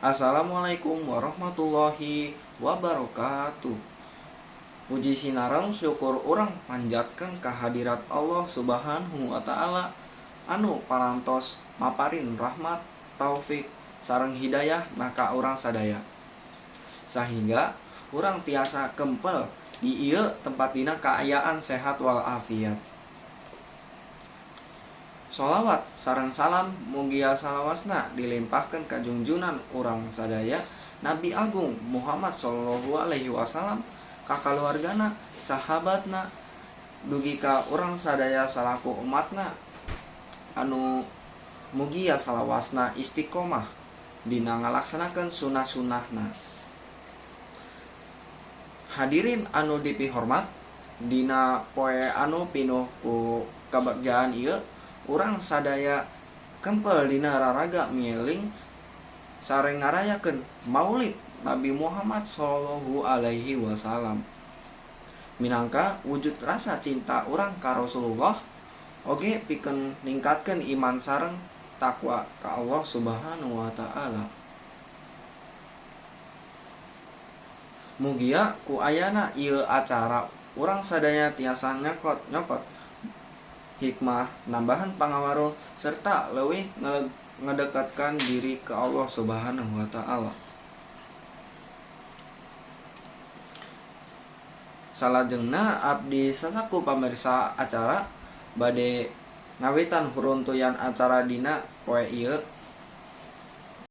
Assalamualaikum warahmatullahi wabarakatuh. Puji sinareng syukur urang panjatkeun kehadirat Allah Subhanahu wa taala anu parantos maparin rahmat, taufik, sareng hidayah na ka urang sadaya. Sahingga urang tiasa kempel di ieu tempat dina kaayaan sehat walafiat. Sholawat sareng salam mugia salawasna dilimpahkeun ka junjunan urang sadaya Nabi Agung Muhammad Shallallahu Alaihi Wasallam, ka kaluargana, sahabatna, dugi ka urang sadaya salaku umatna anu mugia salawasna istiqomah dina ngalaksanakeun sunah-sunahna. Hadirin anu dipihormat, dina poe anu pinuh ku kabagjaan ieu urang sadaya kempel dina raraga mieling sareng ngarayakeun Maulid Nabi Muhammad Shallallahu Alaihi Wasallam. Minangka wujud rasa cinta urang ka Rasulullah oge pikeun ningkatkeun iman sareng takwa ka Allah Subhanahu wa taala. Mugia ku ayana ieu acara urang sadaya tiasa nyokot-nyokot hikmah, nambahan pangawaruh serta leuwih ngedekatkan diri ke Allah Subhanahu wa taala. Salajengna abdi salaku pamirsa acara bade ngawitan huruntuyan acara dina poe ieu.